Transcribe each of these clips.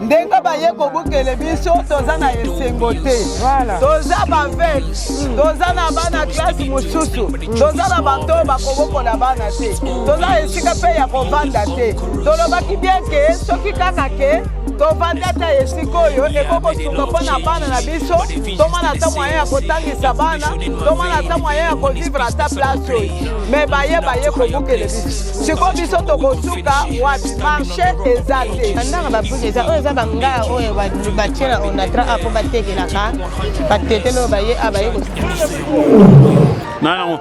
Ndenge baye kobukele biso, toza na esengo te. Toza baveuve, toza na bana classe mosusu, toza na bato oyo bakobokola bana te, toza esika mpe ya kovanda te. Tolobaki bien ke soki kaka ke tovandi ata esika oyo ekoki kosunga mpo na bana na biso, tomona ata moyen ya kotangisa bana, tomona ata moyen ya kovivre ata place oyo. Me baye kobukele biso, sikoyo biso tokosuka wapi? Marché eza te. Bandaka babrique eza oyo, eza bangaya oyo batie na Onatra a mpo batekelaka batetele oyo baye a baye. Nango.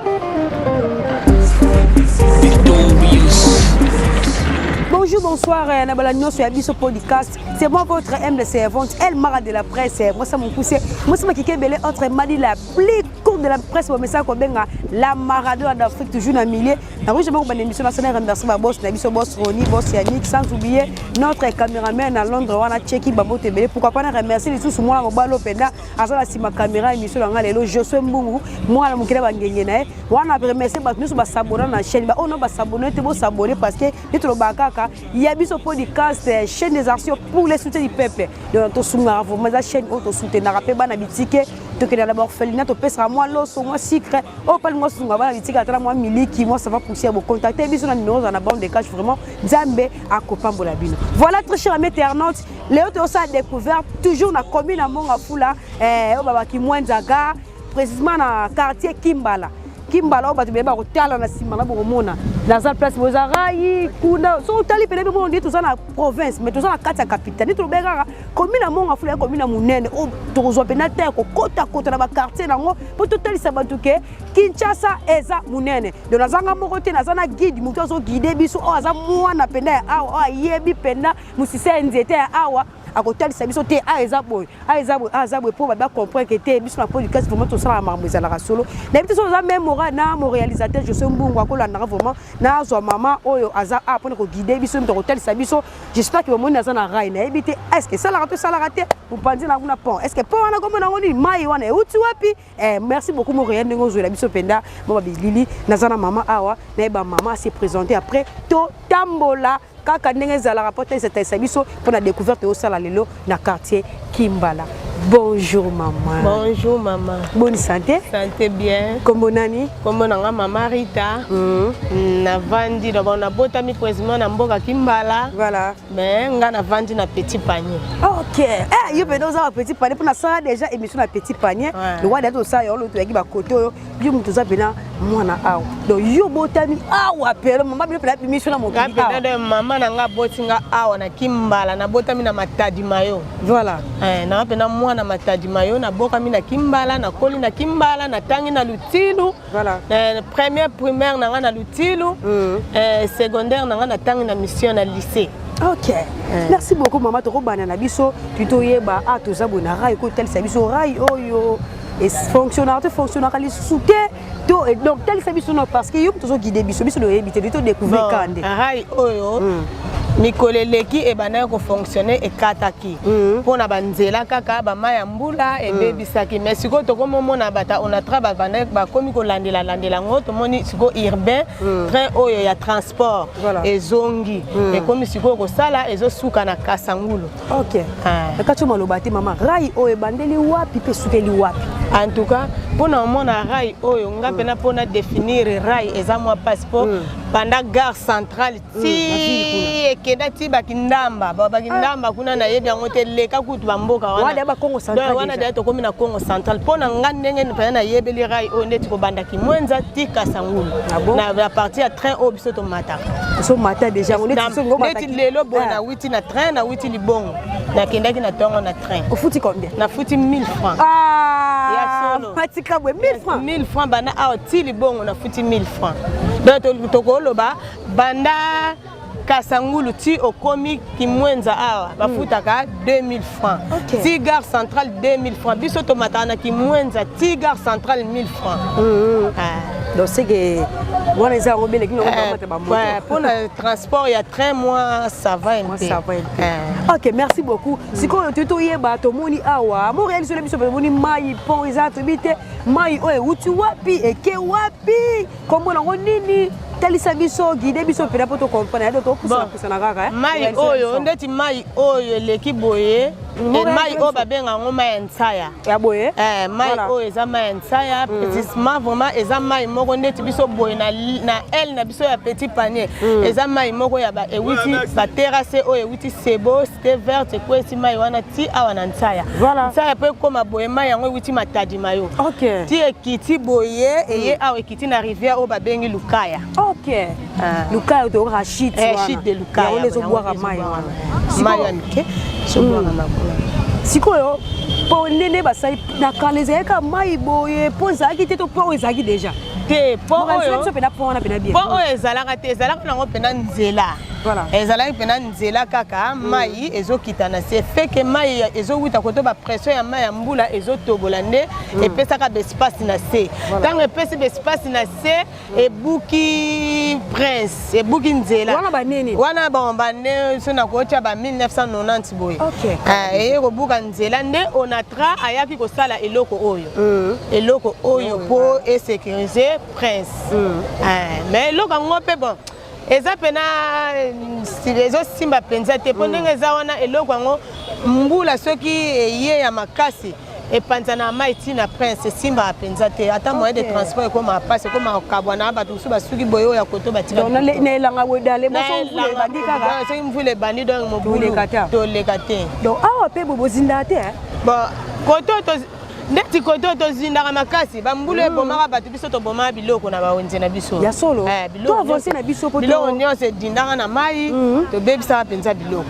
Bonjour, bonsoir, na bala nyonso ya biso podcast. C'est moi votre humble servante, El Mara de la presse. Moi ça mon poussé. Moi c'est ma kike belé entre Mali la plus courte de la presse, bon message ko benga la Maradona d'Afrique, toujours na milieu. Na rouge moko bande émission nationale, remercie ba boss na biso, boss Roni, boss Yannick, sans oublier notre caméraman à Londres wana Cheki Babote belé. Pourquoi pas na remercier les sous moi mobalo penda azala sima caméra émission na nga lelo, Josué Mbungu, moi na mokila ba ngenge na ye. Wana remercier ba nyonso ba s'abonner na chaîne. Ba ono ba s'abonner te, bo s'abonner parce que nde tolobaka kaka ya biso podcast, chaîne des actions pour les soutiens du peuple. Donc tosungaka vraiment, eza chaîne oyo tosoutenaka mpe bana bitike, tokende na baorphelinat, topesaka mwa loso, mwa sucre oyo palingo osunga bana bitike, atala mwa miliki, mwa savon poussière. Bocontacte biso na numéro ozala na bande de cash. Vraiment, Nzambe akopambola bino. Voilà, très cher ami internaute, lelo tozosala découverte toujours na commune ya Mont Ngafula, oyo babaki Mwenzaga, précisément na quartier Kimbala. Kimbala oyo bato beyeba kotala na nsima na bokomona naza place boza rail kuna. So otali pene mpe bondi, toza na province mais toza na kati ya capitale. Nde tolobe kaka commune ya Mont Ngafula ya commune ya monene oyo tokozwa mpena te ya kokotakota na baquartier nango mpo totalisa bato ke Kinshasa eza monene. Donc nazanga moko te, naza na guide, moto azoguide biso oyo aza mwana mpenza ya awa, oyo ayebi mpenza mosisa ya nzete ya awa, akotalisa biso te a eza boye, a eza boye, a eza boye, mpo bato bacomprendre ke te biso na podcast vraiment tosalaka makambo ezalaka solo. Nayebi te soki oza même moral na mo réalisateur José Mbungu akolandaka. Vraiment nazwa mama oyo aza a mpona koguide biso, moto akotalisa biso. J'espère ke bomoni aza na rail. Nayebi te est ce que esalaka to esalaka te. Mopanzi na kuna pont, est ce que pont wana komona yango nini? Mai wana euti wapi? Merci beaucoup moréal, ndenge ozwela biso mpenza mo babilili. Naza na mama awa, nayeba mama ase présenter, après totambola kaka ndenge ezalaka mpo talisa biso mpona découverte osala lelo na quartier Kimbala. Bonjour maman. Bonjour maman. Bonne santé? Santé bien. Kombo nani? Kombo na nga mama Rita. Navandi d'abord, nabotami précisément na mboka Kimbala. Mais nga navandi na Petit Panier. Ok, yo mpenza oza na Petit Panier, mpo nasala déjà émission na Petit Panier. Lokwa deya tosala yango, toyaki bakote oyo. Yo moto oza mpena mwana awa, donc yo botami awa pelo mama bino mpena bimiso na mokili awa? Mama na nga aboti nga awa na Kimbala, nabotami na Matadi Mayo. Nanga mpena mwana Matadi Mayo, nabokami na Kimbala, nakoli na Kimbala, natangi na Lutilu. Première primaire na nga na Lutilu, secondaire na nga natangi na mission na lycée. Ok, merci beaucoup mama. Tokobanda na biso ti toyeba a toza boye na rail, kotalisa biso rail oyo efonctionnaka to fonctionnaka lisusu te to. Donc talisa biso no, parce que yo moto ozoguide biso, biso toyebi te, todécouvrir kaka nde. Rail oyo, mikolo eleki ebandaki kofonctionne, ekataki mpona banzela kaka bamai ya mbula ebebisaki. Mais sikoyo tokomi omona bata Onatra babandaki bakomi kolandela-landela yango. Tomoni sikoyo urbain train oyo ya transport ezongi, ekomi sikoyo kosala, ezosuka na Kasangulu. Ok, kati maloba te mama, rail oyo ebandeli wapi mpe esukeli wapi? En tout cas, mpona omona rail oyo, nga mpena mpona définir rail eza mwa mpasi, mpo banda gare centrale ti ekenda ti bakindamba, bakindamba kuna nayebi yango te, leka kutu bamboka wana deya tokomi na Congo Central. Mpo na nga, ndenge mpena nayebeli rail oyo, ndeti kobanda Kimwenza ti Kasangulu na partie ya train oyo biso tomataka. Neti lelo boye nawiti na train, nawiti Libongo, nakendaki na ntongo na train. Ofuti combien? Nafuti 1000 francs. Ya solo. Matika boye 1000 francs? 1000 francs, banda awa ti Libongo nafuti 1000 francs. Donc tokoloba banda Kasangulu ti okomi Kimwenza awa bafutaka 2000 francs. Ti gare centrale 2000 francs. Biso tomataka na Kimwenza ti gare centrale 1000 francs. Donc c'est que wana eza yango beleki. Mpona transport ya train, moi ça va un peu. Ça va un peu. Ok, merci beaucoup. Sikoyo toyi toyeba, tomoni awa mo réalisé biso, tomoni mai pont eza, toyebi te mai oyo euti wapi, eke wapi, kombo nango nini? Talisa biso, guide biso mpena mpo tocomprendre ya topusana pusana kaka. Mai oyo, ndeti mai oyo eleki boye, mai oyo babenga yango mai ya nsaya. Ya boye. Mai oyo eza mai ya nsaya précisement. Vraiment eza mai moko ndeti biso boye na aile na biso ya Petit Panier. Eza mai moko ya ewuti baterrasse oyo ewuti Sebo, Cité Verte, ekwesi mai wana ti awa na Nsaya. Nsaya mpo ekóma boye, mai yango ewuti Matadi Mayo ti ekiti boye, eye awa, ekiti na rivière oyo babengi Lukaya. Ok, Lukaya toyoka chute. Chute de Lukaya. Yango ezobwaka mai wana. Mai ya mike ezobwaka makolo. Sikoyo mpo ndenge basali na kala, ezalaki mai boye mpo ezalaki te to mpo oyo ezalaki déjà? Te, mpo oyo biso mpena mpo wana mpena bien. Mpo oyo ezalaka te, ezalaka nango mpena nzela. Ezalaki mpena nzela kaka, mai ezokita na se feke, mai ezowuta koto, bapression ya mai ya mbula ezotobola nde epesaka baespace na se. Ntango epesi baespace na se, ebuki prince, ebuki nzela. Wana banini? Wana bon, bane so na kotia ba 1990 boye. Eye kobuka nzela nde Onatra ayaki kosala eloko oyo, eloko oyo mpo esécuriser prince. Mais eloko yango mpe bon, eza mpena ezosimba mpenza te, mpo ndenge eza wana, eloko yango, mbula soki eye ya makasi, epanzana ya mai ntina prince, esimbaka mpenza te. Ata moyen de transport ekomaka mpasi, ekomaka kokabwana na bato mosusu basuki boye, oyo ya koto batika. Na elanga boye, dale boso mvula ebandi kaka. Soki mvula ebandi, donc mobulu, toleka te. Donc awa mpe boye bozindaka te? Bon, koto ndeti koto tozindaka makasi, bambula ebomaka bato, biso tobomaka biloko na bawenze na biso. Ya solo? To avance na biso. Biloko nyonso edindaka na mai, tobebisaka mpenza biloko.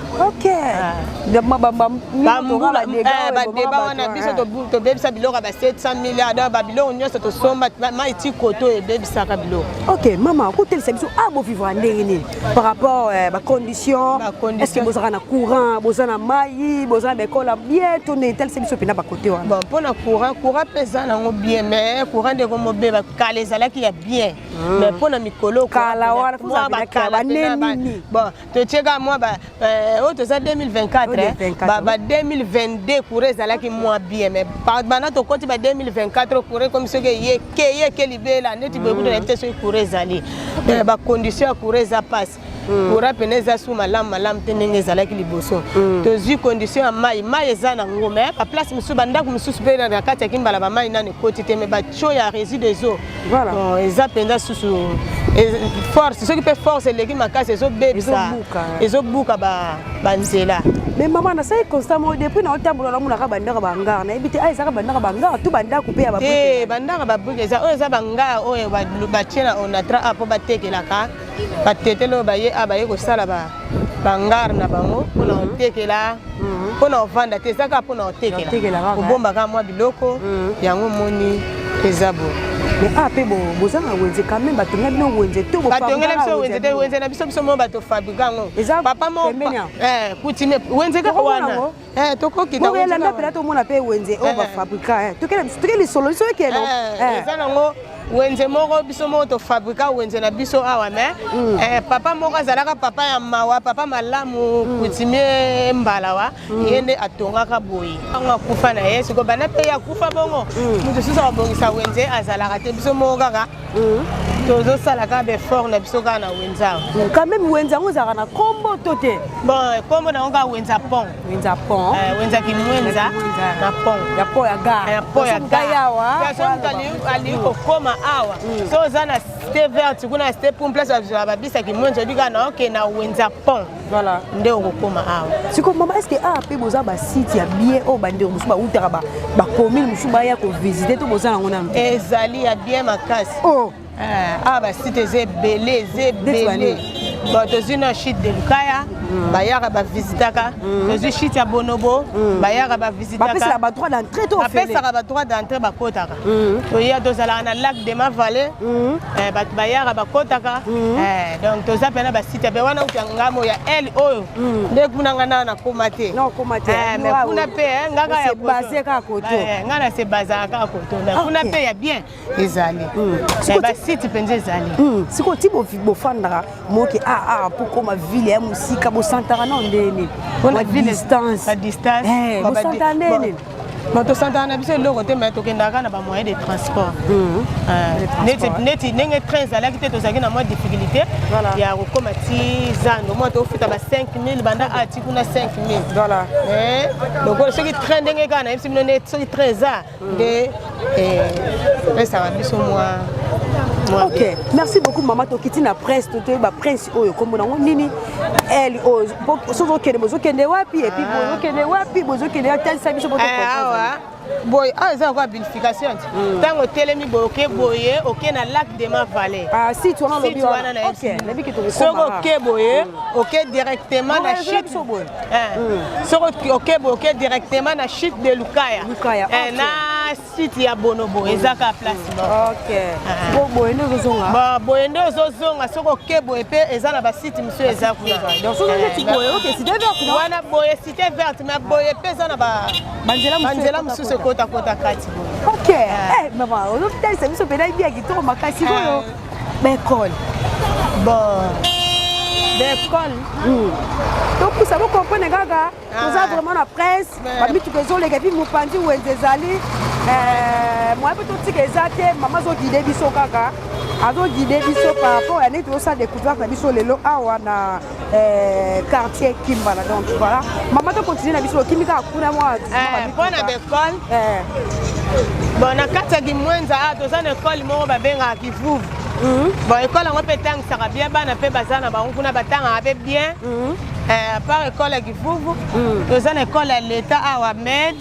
Badeba wana, biso tobebisa biloko ya ba 700 milliard. Donc babiloko nyonso tosomba, mai ti koto ebebisaka biloko. Ok, mama, okotelisa biso a bovivre ndenge nini par rapport bacondition? Est ce que bozalaka na courant, boza na mai, boza na baekole bien to ndenge? Etalisa biso mpena bakote wana. Bon, mpona courant, courant mpe eza nango bien, mais courant ndeko mobeba. Kala ezalaki ya bien, mais mpona mikolo Kala wana? Bon, totieka mwa oyo toza 2024, ba 2022 courant ezalaki mwa bien, mais banda tokoti ba 2024, courant ekomi soki eye ke ye ke libela. Neti boye kutu nayebi te soki courant ezali. Bacondition ya courant eza mpasi, courant pene eza su malamu malamu te ndenge ezalaki liboso. Tozwi condition ya mai, mai eza nango, mais baplace mosusu, bandako mosusu mpe na kati ya Kimbala, bamai nano ekoti te, mais batio ya Régie des eaux eza mpenza susu force. Soki mpe force eleki makasi, ezobebisa, ezobuka banzela. Mais mama, nasali constat moko depuis na otambola, namonaka bandako bahangar. Nayebi te, a ezaka bandako bahangar to bandako mpe ya? Te, bandako babrique eza oyo, eza bahangar oyo batie na Onatra a mpo batekelaka batetele oyo baye a baye kosala bahangar na bango mpona kotekela, mpona kovanda te. Eza kaka mpona kotekela, kobombaka mwa biloko yango. Moni eza boye. Mais a mpe boza na wenze quand même? Batonga bino wenze to? Batongela biso wenze te. Wenze na biso, biso mo bato fabrika yango. Papa mo coutumier, wenze kaka wana tokokita. Elanda mpena tomona mpe wenze oyo bafabrika. Toke lisolo biso ekeno. Eza nango wenze moko, biso moko tofabrika wenze na biso awa. Mais papa moko azalaka papa ya mawa, papa malamu, coutumier Mbalawa, ye nde atongaka boye. Yango akufa na ye. Sikoyo banda mpe ye akufa bongo, moto susu akobongisa wenze azalaka te. Biso moko kaka tozosala kaka baeffort na biso kaka na wenze awa. Quand même wenze yango ezalaka na kombo to te? Bon, kombo nango kaka Wenza Pont. Wenza Pont. Wenza Kimwenza na pont. Ya pont ya gare. Ya pont ya gare. So moto alingi kokóma awa, so oza na Cité Verte kuna, na Cité Pum, place babisa Kimwenza, oyebi kaka na oke na Wenza Pont. Nde okokóma awa. Sikoyo mama, est ce que awa mpe boza basite ya bien oyo bandeko mosusu bautaka bacommune mosusu baya kovisite to boza nango nano? Ezali ya bien makasi. Awa basite eza ebele, eza ebele. Bon, tozwi na chute de Lukaya, bayaka bavisitaka. Tozwi chute ya Bonobo, bayaka bavisitaka. Bapesaka badroit d'entrée to? Bapesaka badroit d'entrée, bakotaka. Toya, tozalaka na lac de ma Vallée, bato bayaka, bakotaka. Donc toza mpena basite mpe wana. Uta ngambo ya ele oyo nde kuna nga na nakóma te, mais kuna mpe ngaka nga na se bazaka kaka koto, mais kuna mpe ya bien ezali, basite mpenza ezali. Sikoyo ti bofandaka moke aa mpo koma ville ya mosika, bosantaka nao ndeni? Distance. Bosanta ndeni? Bon, tosantaka na biso eloko te, mais tokendaka kaka na bamoyen de transport. Neti ndenge train ezalaki te, tozalaki na mwa difficulté ya kokóma ti zando. Mwa tofuta ba 5000 banda a ti kuna, 5000. Mais lokola soki train, ndenge kaka nayebisi bino, nde soki train eza nde epesaka biso mwa Ok, merci beaucoup, mama. Tokiti na presse, totoyeba prince oyo kombo nango nini, ele oyo soki ozokende, bozokende wapi? Et puis bozokende wapi? Bozokende, atalisa biso. Awa boye, awa eza lokola bonification ti ntango otelemi boye, oke boye, oke na lac de ma vallée. Site wana olobi wana, soki oke boye, oke directement na chute. Soki oke boye, oke directement na chute de Lukaya na site ya Bonobo, eza kaka place moko. Boye nde ozozonga? Boye nde ozozonga. Soki oke boye mpe, eza na basite mosusu eza kuna wana boye, Cité Verte. Mais boye mpe eza na banzela mosusu ekotakota kati boye. Ok, mama, ozotalisa biso mpena ya kitoko makasi oyo, baekole. Bon, baekole. Topusa bocomprendre kaka, toza vraiment na presse, bamituka ezoleka, et puis mopanzi wenze ezali moya mpe totika eza te. Mama azoguide biso kaka, azoguide biso par rapport ya ndenge tozosala découverte na biso lelo awa na quartier Kimbala. Donc voilà, mama, tocontinue na biso, okimi kaka kuna mwa. Mpona baekole, bon, na kati ya Kimwenza awa toza na ekole moko babengaka Kivuvu. Bon, ekole yango mpe etangisaka bien bana, mpe baza na bango kuna, batangaka mpe bien. À part ekole ya Kivuvu, toza na ekole ya leta awa, Med.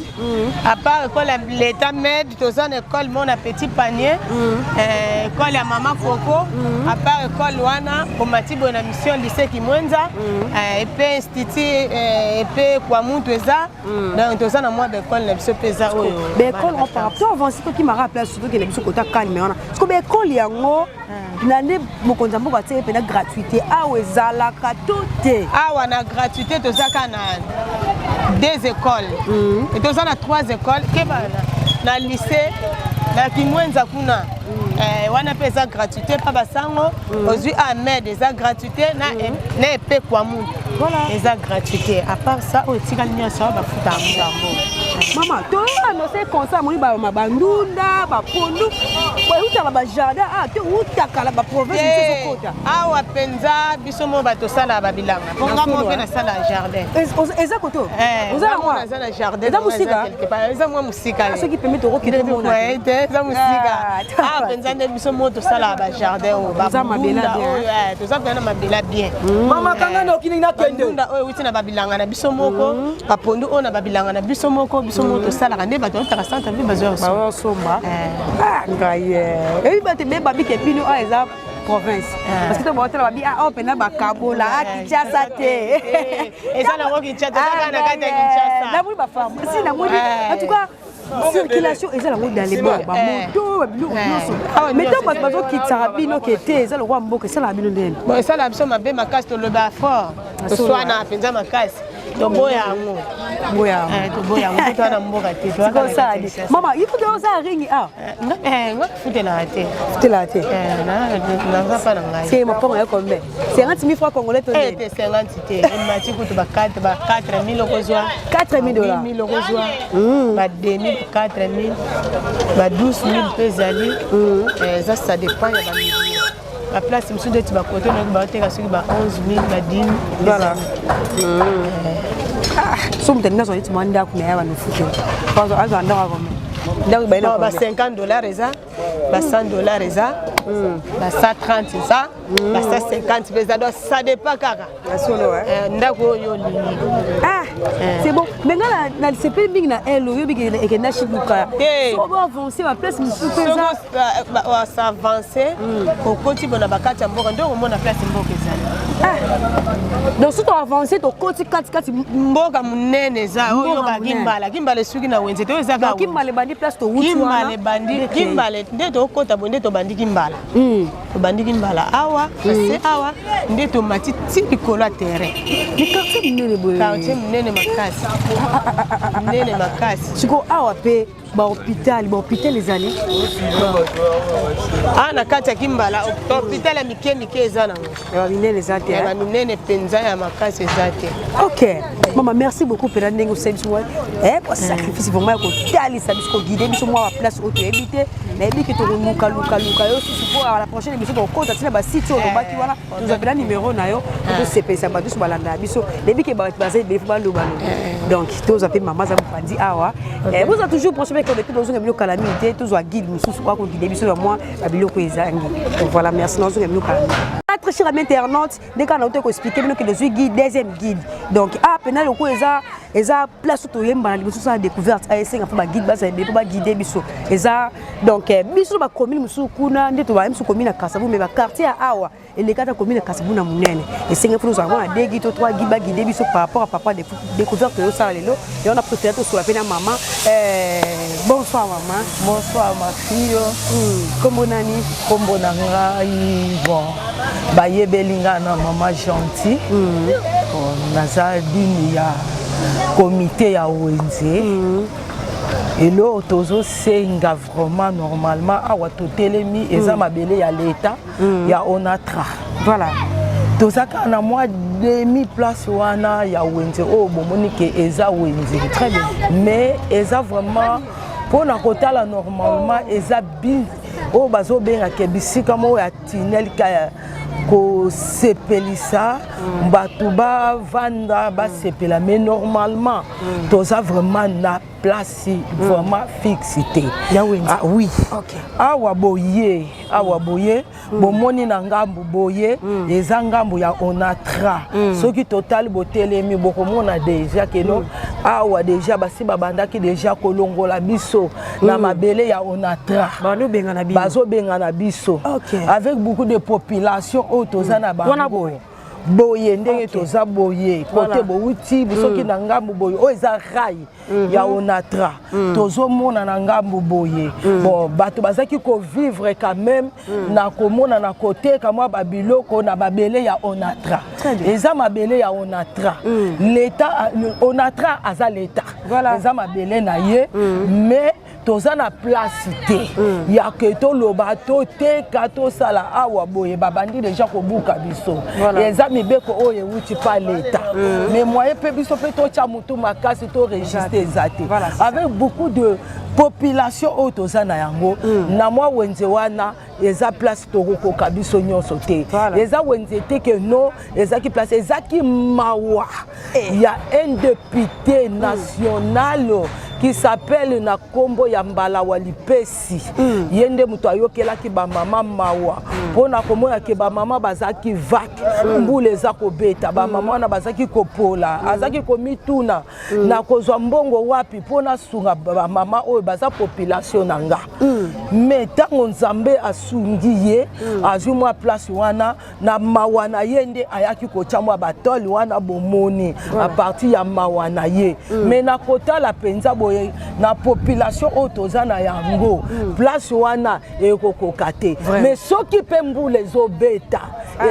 À part ekole ya leta Med, toza na ekole moko na Petit Panier, ekole ya mama Koko. À part ekole wana, komati boye na mission lycée Kimwenza, epe institut epe kwa mutu eza. Donc toza na mwa baekole na biso mpe eza oyo. Baekole, on par to avance, tokimaka place, tokende biso kota calme wana. Parce que baekole yango na nde mokonzi ya mboka atie mpena gratuité awa, ezalaka to te? Awa na gratuité, toza kaka na deux écoles et toza na trois écoles. Keba na lycée na Kimwenza kuna, wana mpe eza gratuité mpa basango. Ozwi Ahmed, eza gratuité na epe kwa mutu, eza gratuité. À part ça, oyo etikali nyonso bafuta yango. Mama, toannonce concert, amoni bandunda, bapondu eutaka bajardin a te, utaka na baprovince mosusu ezokota. Awa mpenza biso mo bato osalaka babilanga, mponga mo mpe nasala jardin. Eza koto? Naza na jardin. Eza mosika? Eza mwa mosika. Soki pembe tokokende. Te, eza mosika. Awa mpenza nde biso mo tosalaka bajardin oyo, babunda oyo, toza mpenza na mabela bien. Mama, kanga na okini, nakende. Bandunda oyo euti na babilanga na biso moko, bapondu oyo na babilanga na biso moko, biso moko tosalaka. Nde bato bautaka centre ville bazwa. Bazosomba ngai eyi bato ebele babike bino awa eza province, parce que to baotala babi awa mpena bakabola a Kinshasa te. Eza nango Kinshasa, eza kaka na kati ya Kinshasa. Namoni bapharmacie, namoni, en tout cas circulation eza nango dans les bords, bamoto, babiloko nyonso. Mais ntango bato bazokitisaka bino ke te, eza lokwa mboka, esalaka bino ndeni? Bon, esalaka biso mabe makasi, toloba fort, toswana mpenza makasi, toboya yango. Boya. Toboya yango, mpo toza na mboka te. Sikosali mama ifuta, ozala ringi awa? Nga futelaka te. Futelaka te? Naza mpa na ngai. Se mopongo ya combien? 50 000 francs congolais to? Te, 50 te, emati kutu ba 4, ba 4 000 okozwa. 4 000 dollars? 000 okozwa, ba 2 000, 4 000, ba 12 000 mpe ezali. Eza, ça dépend ya bamilio, baplace mosusu. Ndeti bakote noki baoteka soki ba 11 000, ba 10 000. Voilà. So moto alingi azwa neti mwa ndako na ye, banofuke azwa ndako akome ndako ebali na ba 50 $ eza, ba 100 $ eza, ba 130 eza, ba 150 mpe eza. Donc ça dépend kaka ndako oyo olingi. Ah, c'est bon. Mais nga nasepeli mingi na ele oyo biki ekenda Shibuka. So avance, baplace mosusu mpe eza. S'avance, okoti bona bakati ya mboka, nde okomona place mboka ezali. Donc so toavance, tokoti katikati. Mboka monene eza oyo yoka Kimbala. Kimbala esuki na wenze te, oyo eza. Kimbala ebandi place towuti. Kimbala ebandi, Kimbala nde tokota boye, nde tobandi Kimbala. Tobandi Kimbala awa, se awa nde tomati ti likolo ya terrain. Ni quartier monene boye? Quartier monene makasi, monene makasi. Sikoyo awa mpe. Bahôpital, bahôpital ezali? Awa na kati ya Kimbala, hôpital ya mike mike eza nango. Ya minene eza te? Ya baminene mpenza ya makasi eza te. Ok mama, merci beaucoup mpena ndenge osali biso mwa sacrifice vraiment ya kotalisa biso, koguide biso mwa baplace oyo toyebi te. Nayebi ke tokolukalukaluka yo susu mpo la prochaine émission tokokota ntina basite oyo olobaki wana. Tozwa mpena numéro na yo po tosepelisa bato nyonso balandaka biso. Nayebi ke bato baza ebele fo balobaloba, donc tozwa mpe mama aza mopanzi awa. Bozwa toujours prochain mpe connecté, tozonga bino kala mingi te. Tozwa guide mosusu kwa koguide biso na mwa babiloko ezangi. Donc voilà, merci, nazonga bino kala mingi. Très cher ami internaute, nde kaka nauti koexpliquer bino ke tozwi guide, deuxième guide. Donc a mpena lokola eza place oyo toyembana liboso osala découverte, aesenga mpo baguide bazala ebele mpo baguide biso. Eza donc biso na bacommune mosusu kuna nde tobaye mosusu commune ya Kasavu, mais baquartier ya awa eleka ata commune ya Kasavu na monene. Esenga mpo tozala mwana deux guide to trois guide baguide biso par rapport à papa découverte oyosala lelo. Yango na préféré tosola mpe na mama. Bonsoir mama. Bonsoir ma fille. Kombo nani? Kombo na ngai, bon, bayebeli ngai na mama Gentil. Bon, naza dini ya comité ya wenze. Eloko tozosenga vraiment, normalement awa totelemi eza mabele ya leta, ya Onatra. Toza kaka na mwa demi place wana ya wenze oyo bomoni ke eza wenze. Très bien. Mais eza vraiment mpona kotala, normalement eza oyo bazobengaka bisika moko ya tunnel ka kosepelisa bato bavanda basepela, mais normalement toza vraiment na place vraiment fixe te. Ya wenze. Ah, oui. Awa boye, awa boye, bomoni na ngambu boye eza ngambu ya Onatra. Soki totali, botelemi, bokomona déjà keno awa déjà basi babandaki déjà kolongola biso na mabele ya Onatra. Bazobengana bino? Bazobengana biso avec beaucoup de population oyo toza na Wana bango. Boye. Boye ndenge toza boye, kote bowuti soki na ngambu boye oyo eza rail ya Onatra, tozomona na ngambu boye. Bon, bato bazalaki kovivre quand même na komona na koteka mwa babiloko na mabele ya Onatra. Très bien. Eza mabele ya Onatra, leta Onatra aza leta. Eza mabele na ye, mais toza na place te ya ke toloba toteka tosala. Awa boye babandi déjà kobuka biso. Eza mibeko oyo ewuti pa leta, mais moyen mpe biso mpe totya motu makasi toregistre eza te. Voilà, c'est ça. Avec beaucoup de population oyo toza na yango na mwa wenze wana, eza place tokokoka biso nyonso te. Eza wenze te ke non, ezalaki place, ezalaki mawa ya un député national qui s'appelle na nkombo ya Mbala wa Lipesi. Ye nde moto ayokelaki bamama mawa mpona komona ke bamama bazalaki vake, mbula eza kobeta, bamama wana bazalaki kopola. Azalaki komituna na kozwa mbongo wapi mpona asunga bamama oyo baza population na nga. Mais ntango Nzambe asungi ye, azwi mwa place wana na mawa na ye, nde ayaki kotya mwa batole wana bomoni, à partir ya mawa na ye. Mais na kotala mpenza boye na population oyo toza na yango, place wana ekokoka te. Mais soki mpe mbula ezobeta,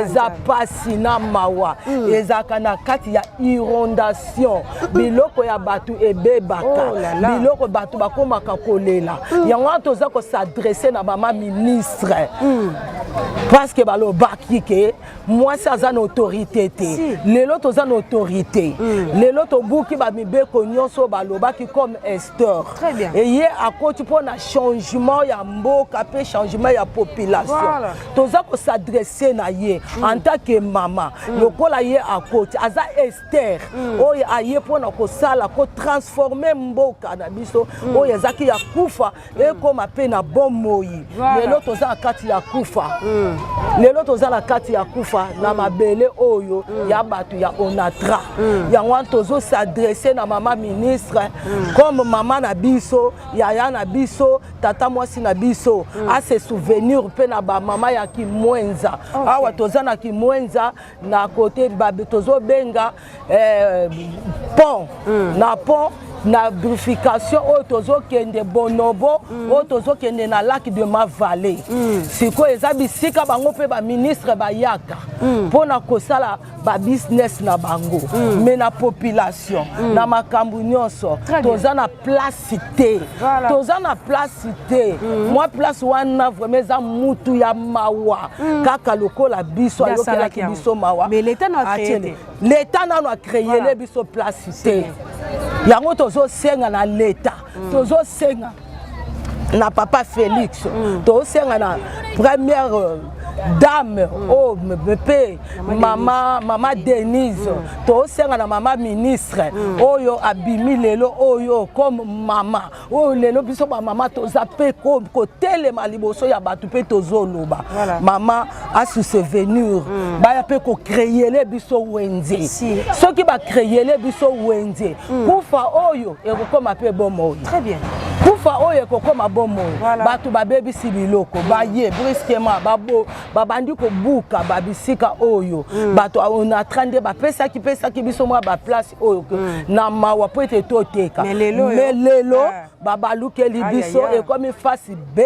eza pasi na mawa, ezalaka na kati ya inondation, biloko ya bato ebebaka. Oh là là. Biloko bato bakomaka kolela. Yango wana toza kos'adresser na mama ministre, parce que balobaki ke mwasi aza na autorité te. Si. Lelo toza na autorité, lelo tobuki bamibeko nyonso oyo balobaki comme Esther. Très bien. Eye akoti mpo na changement ya mboka mpe changement ya population. Toza kos'adresser na ye en tant que mama, lokola ye akoti, aza Ester oyo aye mpona kosala kotransformer mboka na biso oyo ezalaki ya kufa ekóma mpe na bomoi. Lelo toza na kati ya kufa, lelo toza na kati ya kufa na mabele oyo ya bato ya Onatra. Yango wana tozos'adresser na mama ministre comme mama na biso, yaya na biso, tata mwasi na biso, ase souvenir mpe na bamama ya Kimwenza. Awa toza na Kimwenza, na kote tozobenga pont, na pont. Na bifurcation oyo tozokende Bonobo, oyo tozokende na lac de Ma Vallée. Sikoyo eza bisika bango mpe baministre bayaka mpona kosala babusiness na bango, mais na population, na makambo nyonso, toza na place te. Toza na place te. Mwa place wana vraiment eza mutu ya mawa kaka lokola biso ayokelaki biso mawa. Leta nano acréer biso place te. Yango tozosenga na leta, tozosenga na papa Félix, tozosenga na première dame oyo mpe mama Denise, tozosenga na mama ministre oyo abimi lelo oyo comme mama oyo. Lelo biso bamama toza mpe kotelema liboso ya bato mpe tozoloba: mama asouvenir, baya mpe kocréer biso wenze. Soki bacréer biso wenze, kufa oyo ekokóma mpe bomoi, kufa oyo ekokóma bomoi. Bato babebisi biloko, baye brusquement, babandi kobuka babisika oyo. Bato Onatra nde bapesaki pesaki biso mwa baplace oyo na mawa mpo ete toteka, mais lelo babalukeli biso, ekomi fasi b,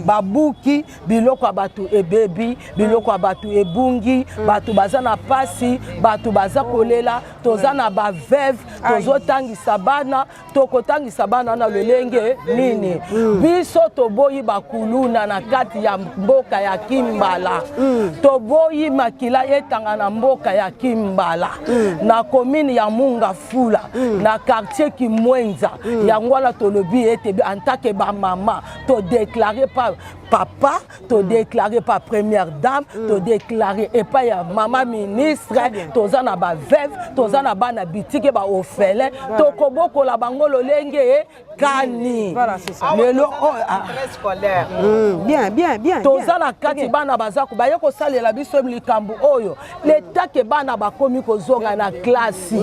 babuki biloko ya bato, ebebi biloko ya bato, ebungi. Bato baza na pasi, bato baza kolela. Toza na baveuve, tozotangisa bana. Tokotangisa bana na lolenge nini? Biso toboyi bakuluna na kati ya mboka ya Kimbala. Toboyi makila etanga na mboka ya Kimbala, na commune ya Mont-Ngafula, na quartier Kimwenza. Yango wana tolobi ete en tant que bamama, todéclarer pa papa, todéclarer pa première dame, todéclarer epai ya mama ministre: toza na baveuve, toza na bana bitike, baorphelin. Tokobokola bango lolenge kani? Lelo Bien, bien, bien. toza na kati, bana baza baye kosalela biso likambo oyo. Letake bana bakomi kozonga na klasi,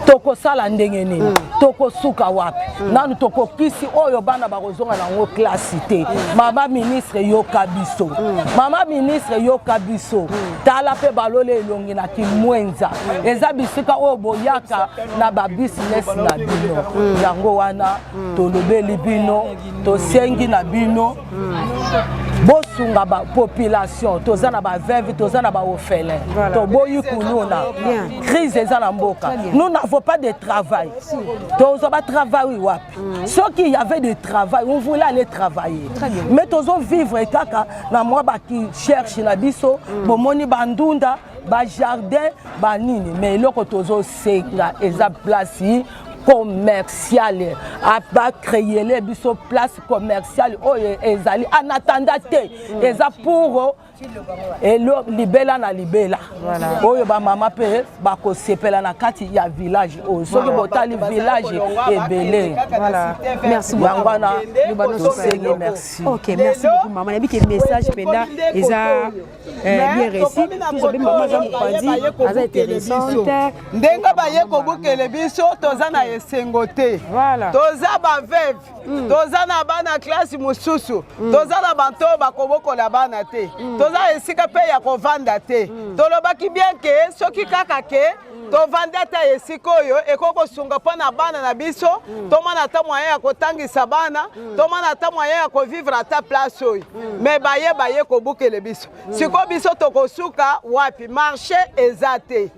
tokosala ndenge nini? Tokosuka wapi? Nanu tokokisi oyo bana bakozonga nango klasi te. Mama ministre, yoka biso. Mama ministre, yoka biso. Tala mpe balola elongi na Kimwenza, eza bisika oyo boyaka na babusiness na bino. Yango wana tolobeli bino, tosengi na bino bosunga bapopulation. Toza na baveuve, toza na baorphelin, toboyi kuluna. Crise eza na mboka, nous n'avons pas de travail. Tozwa batravail wapi? Soki y avait de travail, on voulait aller travailler, mais tozovivre kaka na mwa bakicherche na biso. Bomoni bandunda, bajardin, banini, mais eloko tozosenga eza place commerciale. Bacréer biso place commerciale oyo ezali en attendant te, eza pour elo libela na libela, oyo bamama mpe bakosepela na kati ya village oyo. Soki botali village ebele, yango wana tosengi. Merci. Ok, merci beaucoup, mama. Nayebi ke message mpenza eza bien réussi. Tozobe mama aza mopanzi, aza intéressante. Ndenge baye kobukele biso, toza na esengo te. Toza baveuve, toza na bana klase mosusu, toza na banto oyo bakobokola bana te, toza esika mpe ya kovanda te. Tolobaki bien ke soki kaka ke tovandi ata esika oyo ekoki kosunga mpo na bana na biso, tomona ata moyen ya kotangisa bana, tomona ata moyen ya kovivre ata place oyo. Mais baye kobukele biso. Sikoyo biso tokosuka wapi? Marché eza te.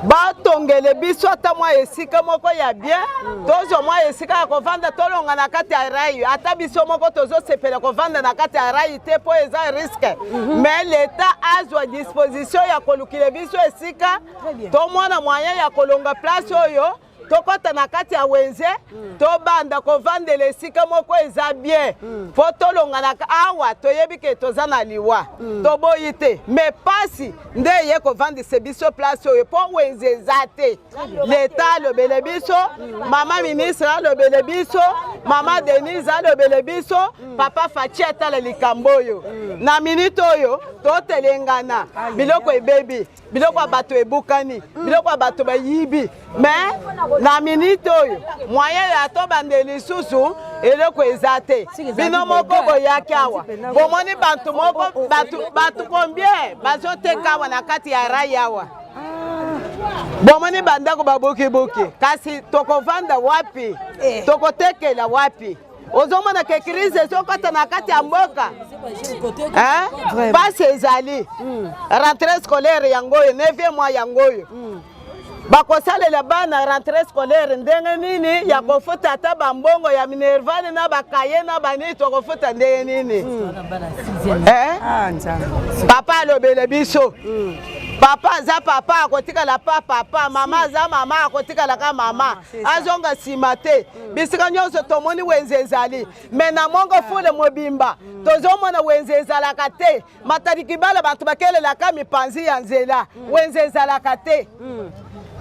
Batongele biso ata mwa esika moko ya bien, tozwa mwa esika ya kovanda, tolonga na kati ya rail. Ata biso moko tozosepela kovanda na kati ya rail te mpo eza risque, mais leta azwa disposition ya kolukila biso esika, tomona moyen ya kolonga place oyo, tokɔta na kati ya wenze, tobanda kovandela esika moko eza bien mpo tolonga na awa. Toyebi ke toza na liwa, toboyi te, mais pasi nde eye kovandisa biso place oyo mpo wenze eza te. Leta alobele biso, mama ministre alobele biso, mama Denise alobele biso, papa Fatshi atala likambo oyo. Na minute oyo totelengana, biloko ebebi, biloko ya bato ebukani, biloko ya bato bayibi, mais na minute oyo moyen ya tobande lisusu eloko eza te. Bino moko boyaki awa, bomoni bato moko, bato combien bazoteka awa na kati ya rail awa. Bomoni bandako babukibuki, kasi tokovanda wapi? Eh. Tokotekela wapi? Ozomona ke crise ezokɔta na kati ya mboka. Vraiment. Pasi ezali. Rentrée scolaire yango oyo, 9e mois yango oyo. Bakosalela bana rentrée scolaire ndenge nini? Ya kofuta ata bambongo ya minerval na bakaye na banini, tokofuta ndenge nini? Eh? Ah, Nzambe. Papa alobele biso. Papa aza papa, akotikala pa papa. Mama aza mama, akotikalaka mama, azonga nsima te. Bisika nyonso tomoni wenze ezali, mais na Mont-Ngafula mobimba tozomona wenze ezalaka te. Matadi Kibala, bato bakelelaka mipanzi ya nzela, wenze ezalaka te.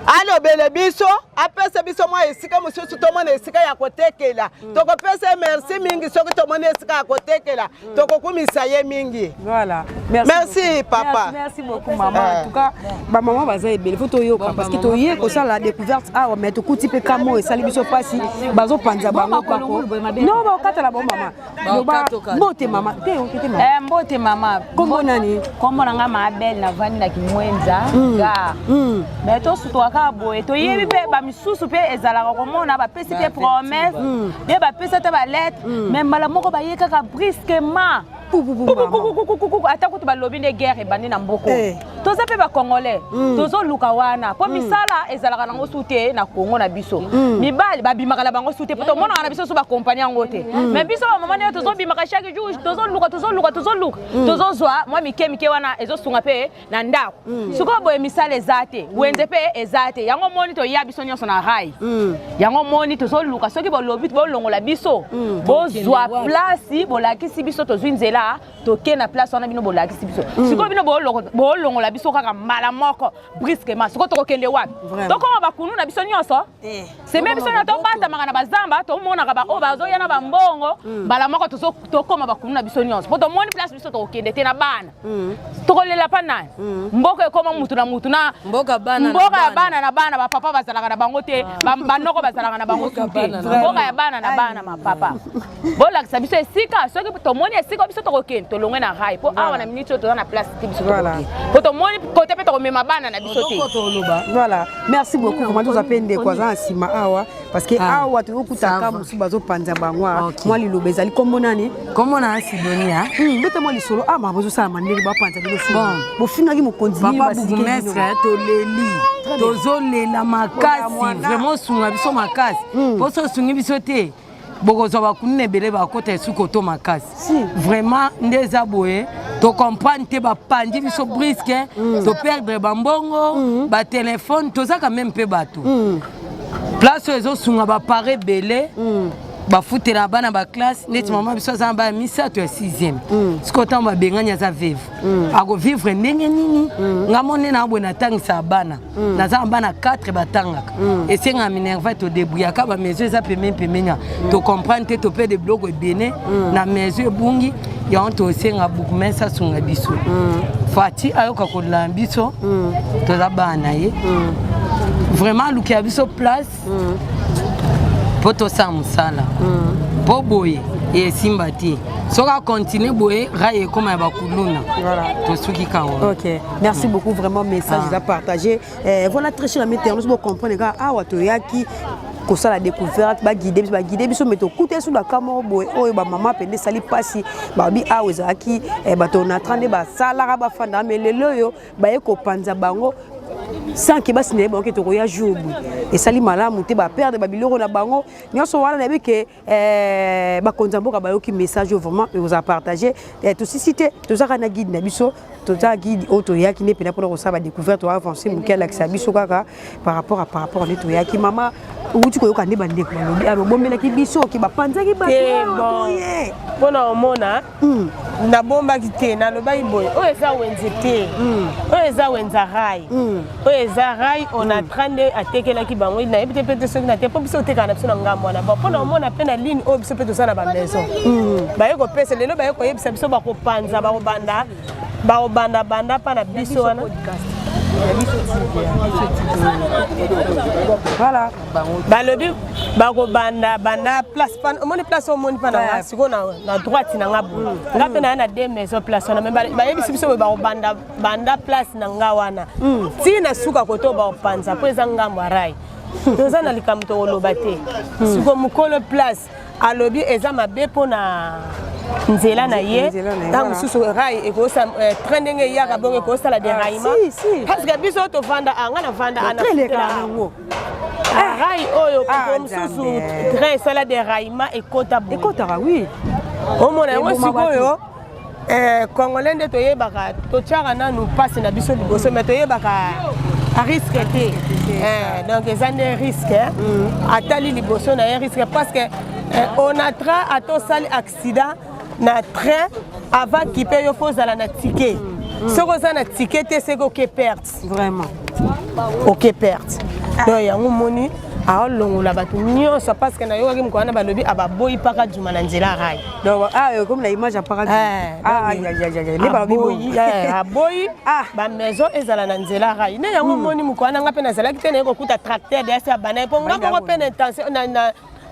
Alobele biso, apesa biso mwa esika mosusu, tomona esika ya kotekela. Tokopesa ye merci mingi. Soki tomoni esika ya kotekela, tokokumisa ye mingi. Voilà. Merci. Merci, papa. Merci, merci beaucoup, maman. En tout cas, ba maman baza ebele, faut toyoka parce que toye kosala la découverte awa, mais tokuti mpe kamo esali biso pasi, bazopanza bango kako. Non, bakokatala bango mama. Loba mbote mama. Te oke te mama. Eh, mbote mama. Kombo nani? Kombo na nga Mabel, navandi na Kimwenza gare. Mais tosutuka kaka boye, toyebi mpe bamisusu mpe ezalaka komona bapesi mpe promesse ye, bapesi ata balettre, mais mbala moko baye kaka brusquement. Pupupu mama. Kukukukukuku, ata kutu balobi nde guerre ebandi na mboka. Eh. Toza mpe bacongolais, tozoluka wana mpo misala ezalaka nango su te na Kongo na biso. Mibali babimaka na bango su te, mpo tomonaka na biso so bakompani yango te. Mais biso bamama ndenge tozobimaka chaque jour, tozoluka, tozoluka, tozoluka, tozozwa mwa mike mike wana ezosunga mpe na ndako. Sikoyo boye misala eza te, wenze mpe eza te. Yango moni toya biso nyonso na rail. Yango moni tozoluka, soki bolobi bolongola biso, bozwa place bolakisi biso, tozwi nzela, toke na place wana bino bolakisi biso. Sikoyo bino bolongola biso kaka mbala moko brusquement, sikoyo tokokende wapi? Vraiment. Tokoma bakunu na biso nyonso seme biso nyonso tobatamaka na bazamba, tomonaka baoyo bazoya na bambongo mbala moko. Tokoma bakunu na biso nyonso mpo tomoni place biso tokokende te na bana. Tokolela mpa nani? Mboka ekoma mutu na mutu na Mboka bana na mboka ya bana. Bana na bana, bapapa bazalaka na bango te, banoko bazalaka na bango su te. Bana na Mboka ya bana na bana. Mapapa, bolakisa biso esika. Soki tomoni esika biso tokokende, tolongwe na rail, mpo awa na miniti oyo toza na place te. Biso tokokende mpo tomoni kote mpe tokomema bana na biso te. Voilà, merci beaucoup vraiment. Toza mpe ndeko aza na nsima awa, parce que Ah, awa tokokutaka ça va. mosusu bazopanza bango awa. Ok. Mwa liloba ezali, kombo nani? Kombo na Sidonia. Beta mwa lisolo ah, makambo ezosalama ndenge bapanza bino su. Bon. Bofingaki mokonzi nini? Papa Basilike bourgmestre, bino? toleli, tozolela makasi. Mwana. Vraiment osunga biso makasi, mpo so osungi biso te, bokozwa bakuluna ebele bakota esuki to makasi. Si. Vraiment nde eza boye, tocomprendre te. Bapandi biso brusque, toperdre bambongo, batelefone. Toza quand même mpe bato. Place oyo ezosunga bapare ebele, bafutela bana baclasse. Neti mama biso aza na bana misato ya 6e. Sikoyo ntango babengani, aza veuve, akovivre ndenge nini? Nga mo nde na boye natangisaka bana, naza na bana 4 batangaka, esengaka minerval. Todébrouillaka, bamaison eza pembeni pembeni. Tocomprendre te, topede biloko ebele na maison ebungi. Yango tosenga bourgmestre asunga biso. Fati ayoka kolela na biso, toza bana na ye. Vraiment alukela biso place mpo tosala mosala, mpo boye esimba te. Soki akontinue boye, rail ekóma ya bakuluna. Tosuki kawa. Ok, merci beaucoup vraiment, message eza partagé. Voilà, très cher ami internaute, vous comprenez kaka awa toyaki kosala découverte, baguide biso, baguide biso, mais tokuta so na ka moko boye oyo bamama mpenza esali mpasi. Babi awa ezalaki bato na nde basalaka, bafandaka, mais lelo oyo baye kopanza bango sans ke basi na ye bango ke tokoya jour boye. Esali malamu te, baperdre babiloko na bango nyonso wana. Nayebi ke bakonzi ya mboka bayoki message oyo, vraiment ekozala partage. Tosisi te, tozaka na guide na biso. Toza guide oyo toyaki nde mpena mpona kosala badécouverte. Toavance moke, alakisa biso kaka par rapport nde toyaki. Mama, outi koyoka nde bandeko balobi bobombelaki biso ke bapanzaki bato boye. Mpona omona, nabombaki te, nalobaki boye: oyo eza wenze te, oyo eza wenza rail, oyo eza rail. Onatra nde atekelaki bango. Nayebi te mpe te soki na te, mpo biso otekaka na biso na ngambo wana. Bon, mpona omona mpe na ligne oyo biso mpe toza na bamaison, baye kopesa lelo, baye koyebisa biso bakopanza, bakobanda, bakobanda banda mpa na biso wana. Voilà. Balobi bakobanda banda place pana, omoni place omoni mpa na nga sikoyo na droite na nga boye, nga mpe naya na deux maison place wana, mais bayebisi biso boye, bakobanda banda place na nga wana ti na suka kote oyo bakopanza, mpo eza ngambo ya rail. Toza na likambo tokoloba te. Sikoyo mokolo place alobi eza mabe mpo na nzela na ye. Nzela na ye, ntango voilà. mosusu rail ekosala train ndenge eyaka bongo, ekosala déraillement. Si, si. Parce que biso oyo tovanda a nga navanda a na Train elekaka futela nango. Rail oyo, Ah, mosusu Nzambe. train esala déraillement, ekota boye. Ekotaka, oui. Omona yango. Eboma. Sikoyo congolais nde toyebaka, totiaka nanu mpasi na biso liboso, mais toyebaka risque te. Donc eza nde risque, atali liboso na ye risque, parce que Onatra ata osali accident na train, avant kipe yo, faut ozala na ticket. Soki oza na ticket te, seki oke perte. Vraiment. Oke perte. Donc yango moni aolongola bato nyonso, parce que nayokaki mokolo wana balobi ababoyi mpaka juma na nzela rail. Donc, ah, comme la image apparaît. Ah, aïe, aïe, aïe, aïe. Ne balobi aboyi bongo. Aboyi bamaison ezala na nzela rail. Nde yango moni mokolo wana nga mpe nazalaki te, naye kokuta tracteur deyasi ya bana ye, mpo nga moko mpe na intention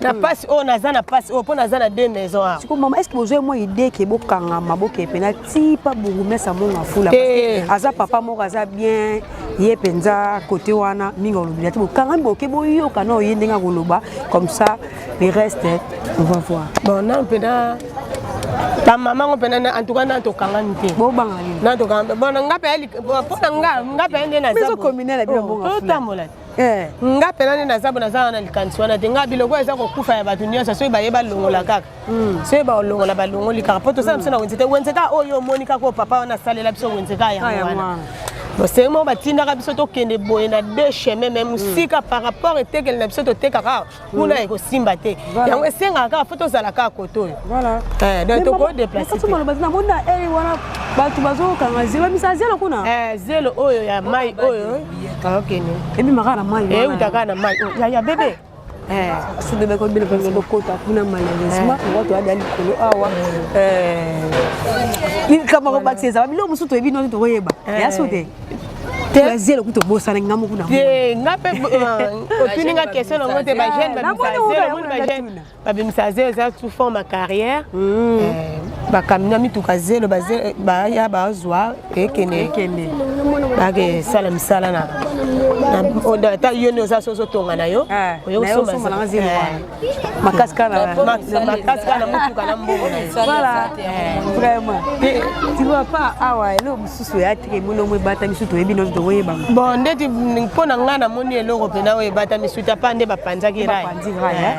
na pasi oyo naza, na pasi oyo mpo naza na deux maison awa. Siko mama, est ce que bozwa mwa idée ke bokangama, boke mpena ti pa bourgmestre Monga Fula? Te. Aza papa moko aza bien, ye mpenza côté wana mingi olobela te. Bokangami, boke boyoka na oye ndenge akoloba, comme ça le reste on va voir. Bon, na mpena bamama ngo mpena, en tout cas na tokangami te. Bobanga nini? Na tokangami. Bon, nga mpe mpo na nga, nga mpe nde naza. Maison communale ya bino, Monga Fula. Totambola te. Eh. Nga mpena nde naza bo, naza wana likanisi wana te. Nga biloko eza kokufa ya bato nyonso, soki baye balongola kaka, soki balongola, balongoli kaka, mpo tosala biso na wenze te. Wenze kaka oyo omoni kaka oyo papa wana asalela biso, wenze kaka yango yango wana. wana. Bon, senge moko batindaka biso tokende boye na deux chemin, mais mosika par rapport etekeli na biso totekaka kuna, ekosimba te. Voilà. Yango esengaka kaka faut tozala kaka kote oyo. Voilà. Donc tokodéplacer te. Maloba namoni na ere wana bato bazokanga zelo, bamisa zelo kuna. Zelo oyo ya mai oyo akokende. Ebimaka na mai wana. Euta kaka na mai oyo ya bebe. Soki bakobela mpenza lokota kuna, malheureusement ngo toyada likolo awa. Likambo kobakisa eza biloko mosusu toyebi noki tokoyeba ya so te. Zelo kutu tobosana nga moko na te. Nga mpe otuni nga question nango te. Bajeune babimisa zelo, omoni bajeune babimisa zelo, eza sous forme ya carrière. Bakamina mituka zelo baya bazwa, ekende bakesala misala na ata yo nde oza so ozotonga na yo. Oye osomba nanga zelo wana makasi kaka. Makasi kaka na motuka na mbongo na yo. Voilà, vraiment, tu vois pas awa eloko mosusu ya teke molongo ebata misu, toyebi nyonso, tokoyebanga. Bon, ndeti mpo na ngai namoni eloko mpena oyo ebata misu te, apa nde bapanzaki rail. Bapanzi rail.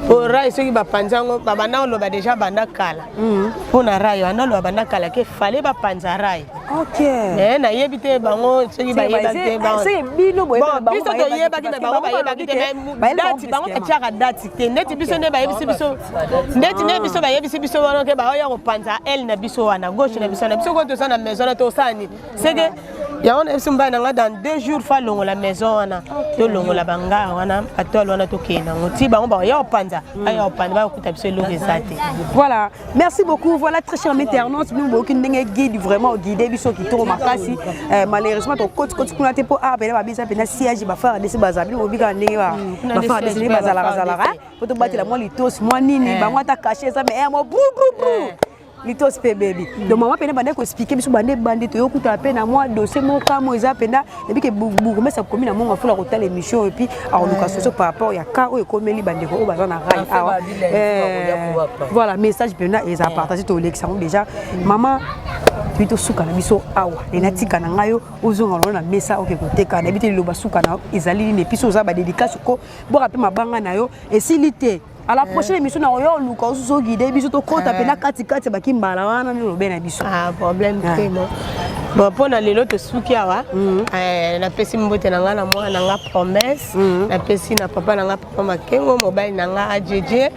Po rail, soki bapanzi yango, babanda koloba déjà banda kala mpo na rail wana, oloba banda kala ke fale bapanza rail. Mais nayebi te bango soki bayebaki te. Bino. Biso toyebaki, mais bango bayebaki te. Mais date, bango batiaka date te. Ndeti biso nde bayebisi biso, ndeti nde biso bayebisi biso wana ke baoya kopanza aile na biso wana, gauche na biso wana. Biso koyo toza na maison wana, tosala nini? Seke yango na biso, mobali na nga dans 2 jours fa longola maison wana, tolongola bangare wana, batole wana, tokende yango ti bango baoya kopanza, aya kopanza, bakokuta biso eloko eza te. Voilà, merci beaucoup. Voilà, très cher internaute, nous beaucoup ndenge guide vraiment guider biso kitoko makasi. Malheureusement to koti koti kuna te, po ah pena babisa pena siège ba FARDC bazali obika ndenge ba ba FARDC ne bazala bazala po to batela mwa litosi mwa nini bango ata caché ça, mais eh mo brou brou brou litosi mpe bebi. Donc mama pene bande koexpliquer biso bande bande, toyokutana mpe na mwa dossier moko kamo eza mpenza ebi ke bourgmestre akomi na Mongo Afula kotala émission oyo, et puis akoluka solution par rapport ya cas oyo ekomeli bandeko oyo baza na rail awa. Voilà, message mpenza eza partage, tolekisa yango déjà. Mama, toyi tosuka na biso awa. Natika na ngai yo ozonga longo na mesa, oke koteka. Nayebi te liloba suka na ezali nini, et puis so oza badédicace ko boka mpe mabanga na yo esili te. À la prochaine émission na oyo oluka osusu oguide biso, tokɔta mpenza katikati bakimbala wana nde lobe na biso. Ah, problème te. Bon, mpo na lelo tosuki awa. Napesi mbote na ngai na mwana na nga Promesse, napesi na papa na nga, papa Makengo, mobali na nga Ajeje.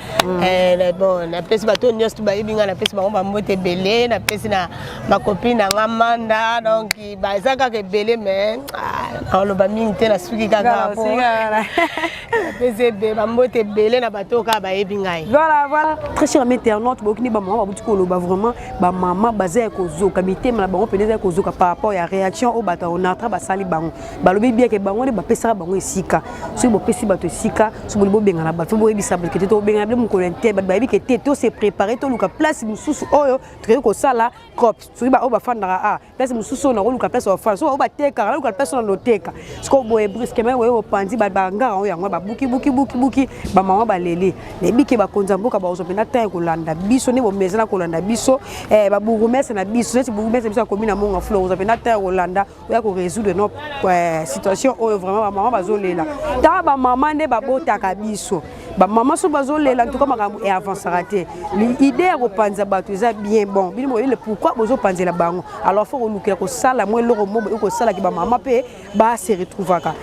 Bon, napesi bato nyonso to bayebi ngai, napesi bango bambote ebele. Napesi na bacopine na nga Manda. Donc baza kaka ebele, mais naoloba mingi te, nasuki kaka. Po napesi bambote ebele na bato oyo kaka bayebi ngai. Voilà, très cher internaute, bokini bamama babuti koloba, vraiment bamama baza ya kozoka, mitema na bango mpenza eza ya kozoka. kozoka par rapport ya réaction oyo bato ya Onatra basali. Bango balobi bien ke bango nde bapesaka bango esika. Soki bopesi bato esika, soki boli bobengana bato, boyebisa bato ke te, tobengana bino mokolo te. Bato bayebi ke te, to se préparer, toluka place mosusu oyo tokoki kosala cop. Soki baoyo bafandaka a place mosusu oyo nakoluka place bafanda, soki oyo batekaka, naluka place oyo naloteka. Sikoyo boye brusquement oyo bopanzi bangara oyo, yango babuki buki buki buki, bamama baleli. Nayebi ke bakonzi ya mboka bakozwa mpenza temps ya kolanda biso nde bomesana kolanda biso, babourgmestre na biso, neti bourgmestre biso akomi na Mont Ngafula, okozwa mpenza temps ya kolanda oya korésoudre no situation oyo. Vraiment, bamama bazolela. Tala, bamama nde babotaka biso. Bamama so bazolela, ntuka makambo eavansaka te. Idée ya kopanza bato eza bien bon. Bino boyele pourquoi bozopanzela bango? Alors faut kolukela kosala mwa eloko mo boye kosalaki bamama mpe base retrouvaka.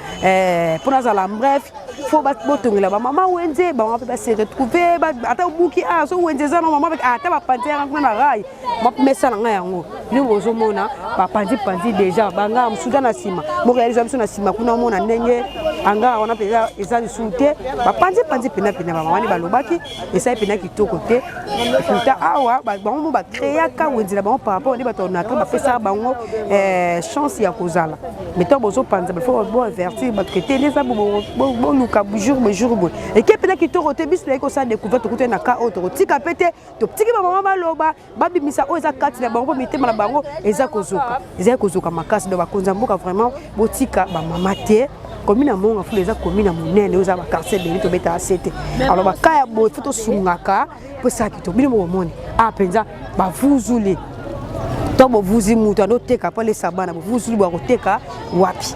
Mpo nazala bref, faut botongela bamama wenze, bamama mpe base retrouve. Ata obuki a so wenze eza na mama, ata bapanzi yanga kuna na rail, mesa na ngai yango bino bozomona bapanzi-panzi déjà bangaka mosusu na nsima. Morealiza biso na nsima kuna, omona ndenge angaka wana mpenza eza lisusu te, bapanzi-panzi mpena mpena. Bamama nde balobaki esali mpena kitoko te. Pourtant awa bango mo bacréaka wenze na bango par rapport nde bato Onatra bapesaka bango chance ya kozala. Mais ntango bozopanza, faut boavertir bato ke te, nde eza boluka jour boye, jour boye eke mpena kitoko te. Biso toyaki kosala découverte, tokutani na ka oyo, tokotika mpe te. Totiki bamama baloba, babimisa oyo eza kati na bango, mpo mitema na bango eza kozoka, ezali kozoka makasi. Donc bakonzi ya mboka, vraiment, botika bamama te. Commune ya Mont Ngafula eza commune ya monene oyo eza baquartier ebele, tobetaka se te. Alors baka ya boye, faut tosungaka mpo esala kitoko. Bino mokomoni a mpenza bavuzuli to bovuzi mutu andoteka mpo alesa bana. Bovuzuli bwa koteka wapi?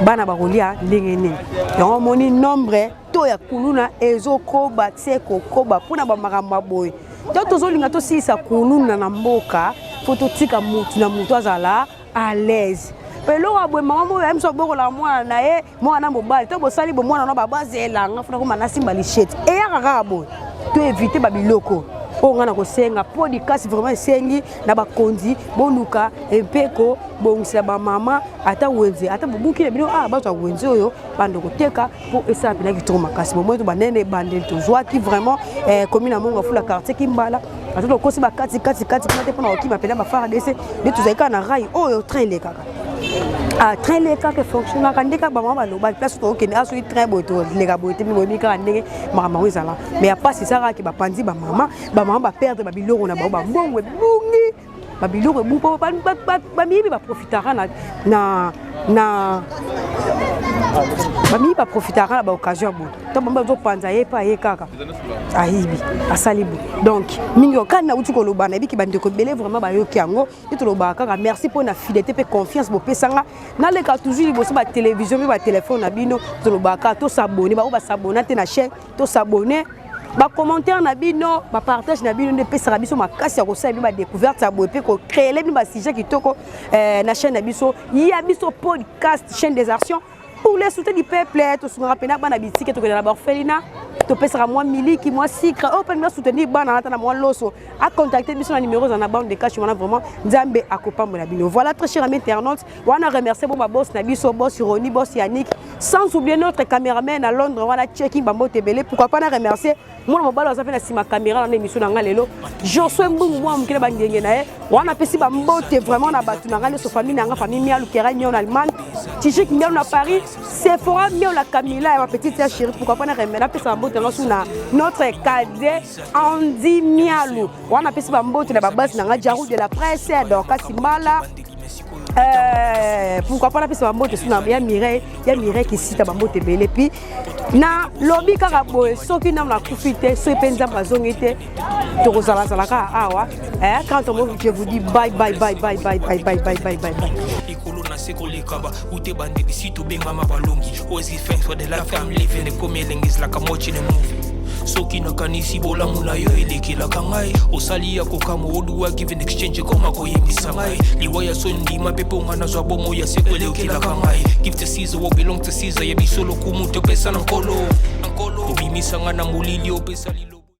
Bana bakolia ndenge nini? Yango omoni nombre to ya kuluna ezokoba tie kokoba mpona bamakambo ya boye. To tozolinga tosilisa kuluna na mboka, mpo totika mutu na mutu azala à l'aise. Mpe eloko ya boye, mama moyo aye mosu abokolaka mwana na ye, mwana mobali to bosali bo mwana no babazelanga funa koma nasimba lishete, eyaka kaka boye. To évite babiloko oyo. Ngai na kosenga podcast vraiment, esengi na bakonzi boluka mpe kobongisela bamama ata wenze, ata bobuki na bino ah, bazwa wenze oyo bando koteka mpo esala mpena kitoko makasi. Bomoi to banene ebandeli tozwaki vraiment commune ya Mont Ngafula, quartier Kimbala, ata tokosi bakati kati kati kuna te mpona kokima mpena baFARDC. Nde tozali kaka na rail oyo train elekaka, ah, train elekaka, efonctionnaka nde kaka bamama balobaki place tokokende. A soki train boye toleka boye te, boyebi kaka ndenge makambo yango ezala. Mais ya pasi eza kaka bapanzi bamama, bamama baperdre babiloko na bango, bambongo ebungi, babiloko ebungi mpo bamiyibi baprofitaka na bamiyibi, baprofitaka na baoccasion ya boye. To bango bazopanza ye mpe aye kaka ayibi, asali boye. Donc mingi kani nauti koloba, nayebiki bandeko ebele vraiment bayoki yango nde. Tolobaka kaka merci mpo na fidélité mpe confiance bopesanga. Naleka toujours liboso batélévision mpe batelefone na bino. Tolobaka tos'abonner, bango bas'abonner te na chaîne, tos'abonner. Bacommentaire na bino, bapartage na bino nde epesaka biso makasi ya kosala bino badécouverte ya boye mpe kocréer bino basujet kitoko na chaîne na biso ya biso podcast, chaîne des actions pour les soutien du peuple. Tosungaka mpena bana bitike, tokende na baorphelinat, topesaka mwa miliki, mwa sucre oyo mpe na soutenir bana ata na mwa loso. Acontacte biso na numéro eza na bande de cash wana. Vraiment, Nzambe akopambola bino. Voilà, très cher ami internaute, wana remercier bo baboss na biso, boss Roni, boss Yannick, sans oublier notre caméraman à Londres wana, checking bambote ebele. Pourquoi pas na remercier mwana mobali aza mpe na nsima caméra na émission na ngai lelo, Josue Mbungu, mwana moke na bangenge na ye wana. Apesi bambote vraiment na bato na ngai nyonso, famille na ngai, famille Mialu, Kera Mialu na Allemagne, Tijik Mialu na Paris, Sephora Mialu na Camilla ya ma petite ya chérie. Pourquoi pas napesa bambote na ngai su na notre cadet Andy Mialu wana. Apesi bambote na babasi na ngai, Jarou de la presse, Dorcas Mbala. Pourquoi pas napesa bambote su na ya Mireille, ya Mireille Kisita, bambote ebele. Puis na lobi kaka boye, soki nano nakufi te, soki mpe Nzambe azongi te, tokozalazala kaka awa. Quand on, je vous dis bye bye bye bye bye bye bye bye bye bye bye. Likolo na se koleka ba ute bandeli si tobengama balongi. Always give thanks for the life I'm living. Ekomi elengi ezalaka watching a movie. Soki nakanisi bolamu na yo elekelaka ngai, osali ya kokamwa. Oduwa give in exchange ekoma koyembisa ngai liwa ya soni. Ndima mpe mponga nazwa bomo ya seko elekelaka ngai. Give to Caesar what belong to Caesar. Ya biso lokumu topesa na Nkolo. Obimisanga na molili, opesa lilo.